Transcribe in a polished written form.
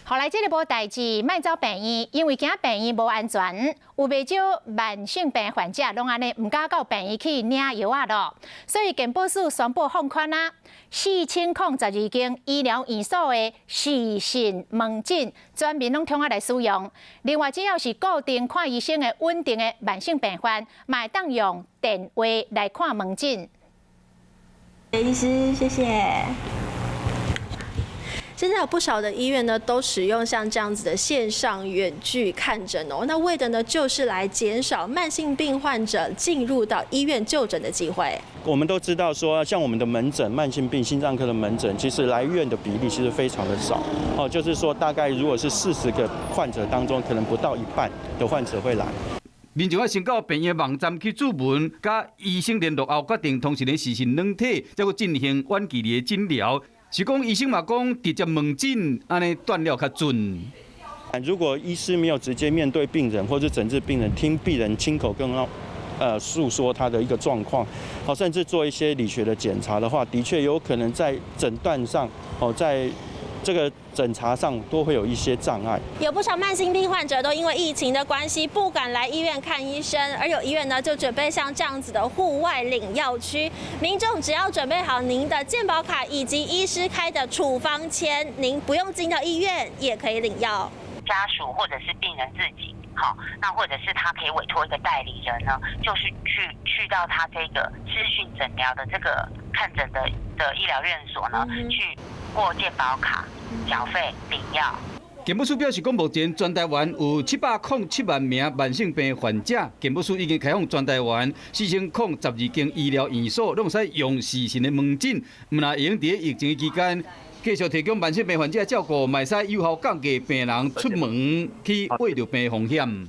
予來這个無代誌，莫走病院，因為驚病院無安全，有袂少慢性病患者攏按呢毋敢到病院去領藥仔囉。所以健保署宣布放寬啊，4012間醫療院所的視訊門診，全民攏通來使用。另外，只要是固定看醫生的穩定的慢性病患，嘛會當用電話來看門診。醫師，謝謝。現在有不少的醫院呢，都使用像這樣子的線上遠距看診哦。那為的呢，就是來減少慢性病患者進入到醫院就診的機會。我們都知道說，像我們的門診，慢性病心臟科的門診，其實來院的比例其實非常的少。哦，就是說大概如果是40個患者當中，可能不到一半的患者會來。民眾愛先到病院網站去註文，佮醫生聯絡後，決定通訊的視訊軟體，才閣進行遠距離的診療。是講醫生嘛講，直接問診按呢斷了較準。如果醫師沒有直接面對病人，或者診治病人，聽病人親口跟訴說他的一個狀況，好，甚至做一些理學的檢查的話，的確有可能在診斷上，哦，在這個診查上都會有一些障礙。有不少慢性病患者都因為疫情的關係不敢來醫院看醫生，而有醫院呢就準備像這樣子的戶外領藥區，民眾只要準備好您的健保卡以及醫師開的處方簽，您不用進到醫院也可以領藥。家屬或者是病人自己，好，那或者是他可以委託一個代理人呢，就是去到他這個視訊診療的這個看診的醫療院所呢，去過健保卡繳費領藥。健保署表示，講目前全台灣有707萬名慢性病患者，健保署已經開放全台灣4012間醫療院所，攏會使用視訊的門診，毋但會用佇疫情期間繼續提供慢性病患者照顧，嘛會使有效降低病人出門去穢著病風險。